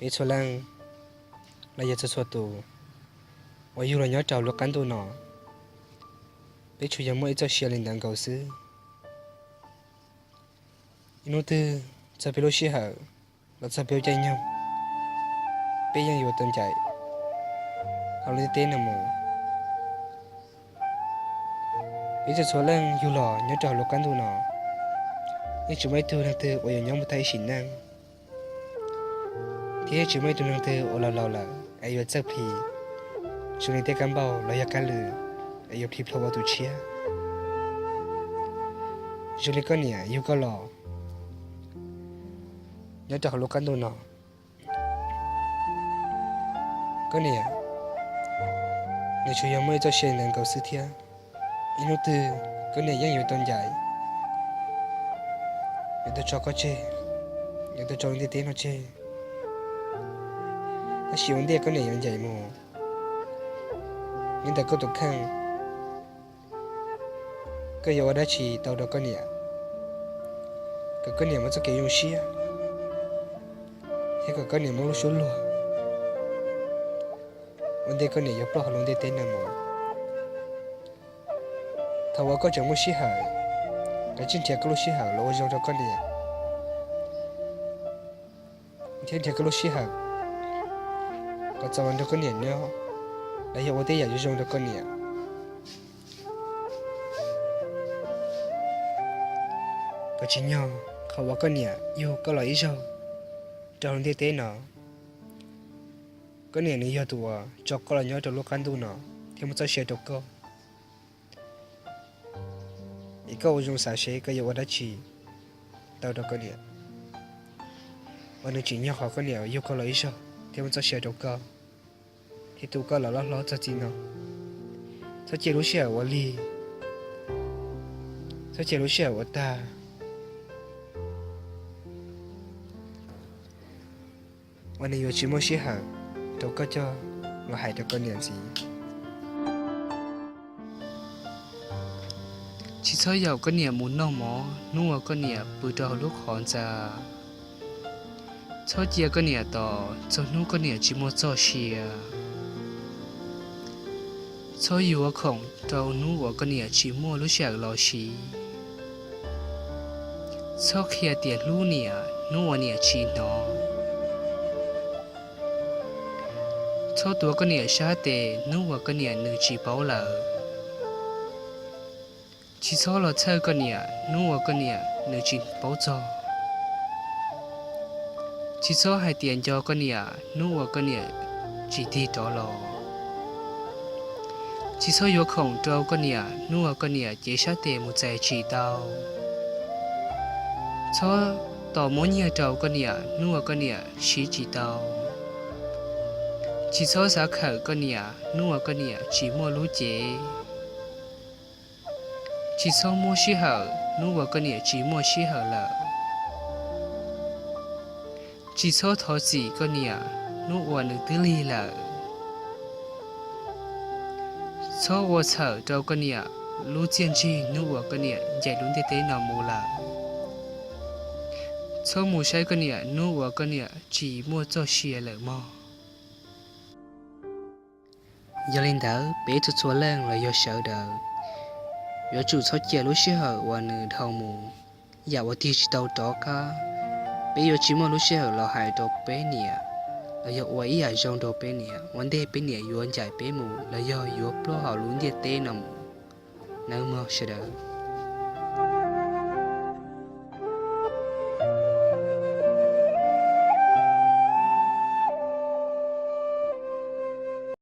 Peb txhua leej los yog txhua txhua tus uas yug los nyob rau hauv lub qab ntuj no, peb tsuas yog muaj ib txoj sia li ntawd nkaus xwb. Ib hnub twg txog peb lub sij hawm los txog peb lub caij nyoog, peb yeej yuav tau ncaim hauv lub ntiaj teb no mus. Peb txhua txhua leej yug los nyob rau hauv lub qab ntuj no, yeej tsis muaj ib tug leej twg uas yuav nyob mus tag ib sim neej, thiab yeej tsis muaj ib tug leej twg uas laus laus lawm es yuav txawj plhis zoo li tej kab npauj los yog kab lwm es yuav plhis plho ua tus tshiab. Zoo li koj niam yug koj los nyob rau hauv lub qab ntuj no, koj niam nws tsuas yog muaj ib txoj sia ntawd nkaus xwb thiab. Ib hnub twg koj niam yeej yuav tau ncaim, yuav tau tso koj tseg, yuav tau tso lub ntiaj teb no tseg. Tab sis ua ntej koj niam yuav ncaim mus, nyob ntawm koj tus kheej, koj yuav ua dab tsi tau rau koj niam, kom koj niam muaj txoj kev zoo siab, thiab kom koj niam muaj lub suab luag ua ntej koj niam yuav ploj hauv lub ntiaj teb no mus? Thaum uas koj tseem muaj sij hawm, koj tsij nrhiav koj lub sij hawm los ua zoo rau koj niam, thiab nrhiav koj lub sij hawm kom txaus los nrog koj niam nyob, los yog ua tej yam zoo zoo rau koj niam. Koj tsis nyog qhov uas koj niam yug koj los ib zaug rau hauv lub ntiaj teb no, koj niam nws yog tus uas tso koj los nyob rau lub qab ntuj no thiab muaj txoj sia rau koj. Es koj ua zoo xav seb koj yuav ua dab tsi tau rau koj niam, uas nws tsim nyog qhov koj niam yug koj los ib zaug thiab muaj txoj sia rau koj, thiab tu koj los loj hlob txog txij no. Txhob cia lub sij hawm ua lig, txhob cia lub sij hawm ua tag, uas nws yuav tsis muaj sij hawm rau koj coj los hais rau koj niam ntxiv. Tsis txhob yaum koj niam mus noj mov hnub uas koj niam pw rau hauv lub qhov ntxa. Txhob cia koj niam tos txog hnub koj niam tsis muaj txoj sia. Txhob yuav khoom rau hnub uas koj niam tsis muaj lub sij hawm los siv. Txhob qhia tias hlub niam hnub uas niam tsis hnov. Txhob tuav koj niam sab tes hnub uas koj niam nws tsis paub lawm. Tsis txhob los txhawj koj niam hnub uas koj niam nws tsis paub txog. Tsis txhob hais tias nco koj niam hnub uas koj niam tsis tig rov los. Tsis txhob yuav khoom rau koj niam hnub uas koj niam cev sab tes mus txais tsis tau. Txhob tos muab nyiaj rau koj niam hnub uas koj niam siv tsis tau. Tsis txhob xav khawm koj niam hnub uas koj niam tsis muaj lub cev. Tsis txhob muab sij hawm hnub uas koj niam tsis muaj sij hawm lawm. Tsis txhob thov txim koj niam hnub uas nws twb lig lawm. Txhob ua txhawm rau koj niam lub txiaj ntsig hnub uas koj niam ncaim lub ntiaj teb no mus lawm. Txhob mus saib koj niam hnub uas koj niam tsis muaj txoj sia lawm mog. Yog li ntawd peb txhua txhua leej los yog sawv daws yuav tsum txhob cia lub sij hawm uas nws dhau mus, yam uas tig tsis tau rov qab. Peb yuav tsis muaj lub sij hawm los hais rau peb niam los yog ua ib yam zoo rau peb niam ua ntej peb niam yuav ncaim peb mus los yog yuav ploj hauv lub ntiaj teb no mus nawb mog sawv daws.